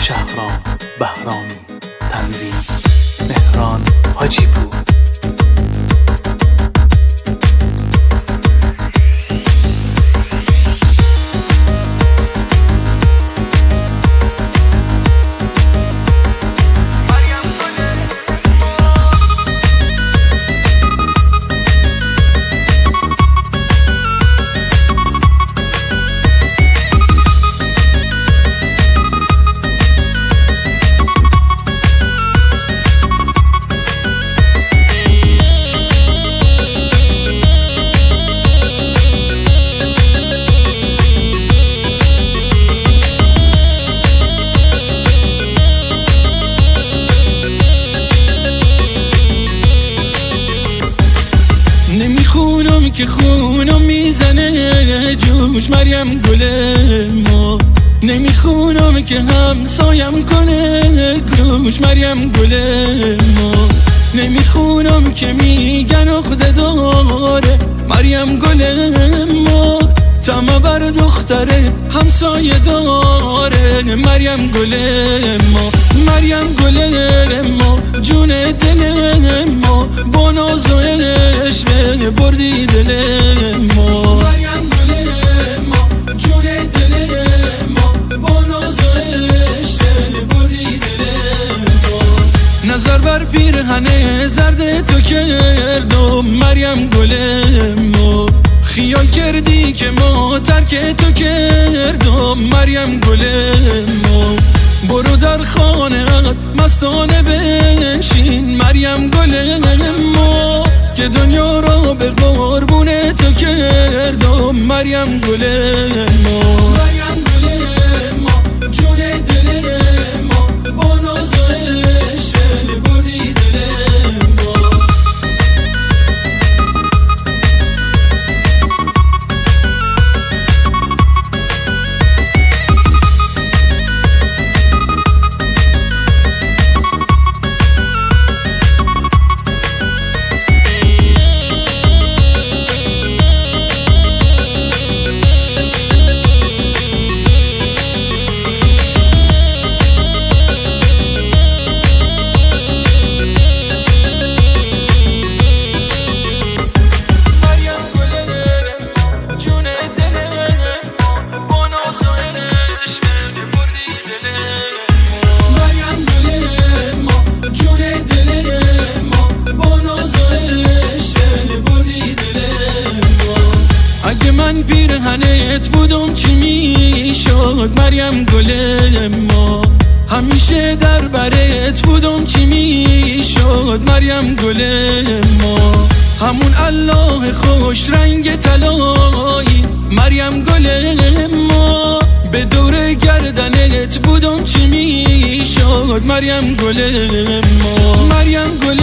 شهرام بهرامی. تنظیم: مهران حاجی پور. نمی‌خونم که خونم می‌زنه جوش، مریم گل ما. نمی‌خونم که همسایم کنه گوش، مریم گل ما. نمی‌خونم که می‌گن عقده داره، مریم گل ما. تمه بر دختر همسایه داره، مریم گل ما. مریم گل ما، جون دل ما، با ناز و عشق بردی دل ما. مریم گل ما، جون دل ما، با ناز و عشق بردی دل ما. نظر بر پیرهن زرد تو کردم، مریم گل ما. خیال کردی که ما ترک تو کردم، مریم گل ما. برو در خانه مستانه بنشین، مریم گل ما، که دنیا را به قربون تو کردم، مریم گل ما. مریم گل ما، جون دل ما، با ناز و عشق بردی دل ما. اگه من پیرهنت بودم چی می‌شد، مریم گل ما؟ همیشه در برت بودم چی می‌شد، مریم گل ما؟ همون الله خوش رنگ طلایی، مریم گل ما. به دور گردنت بودم چی می‌شد، مریم گل ما؟ مریم گل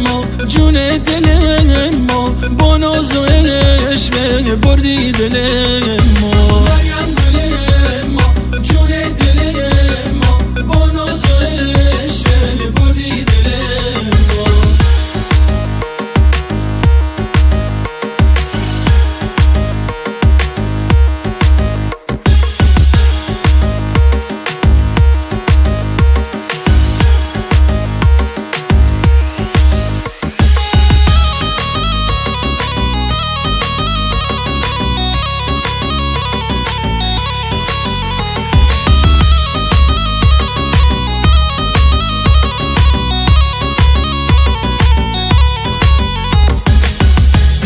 ما، جون دل ما، با ناز و عشق بردی دل ما. مریم گل ما، جون دل ما، با ناز و عشق بردی دل ما.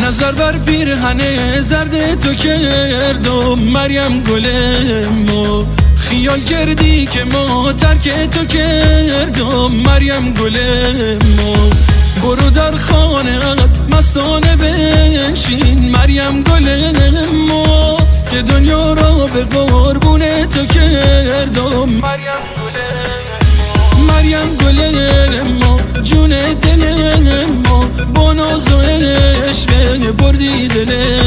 نظر بر پیرهن زرد تو کردم، مریم گل ما. خیال کردی که ما ترک تو کردم، مریم گل ما. برو در خانه مستانه بنشین، مریم گل ما، که دنیا را به قربون تو کردم، مریم گل ما، جون دل ما، با ناز و عشق بردی دل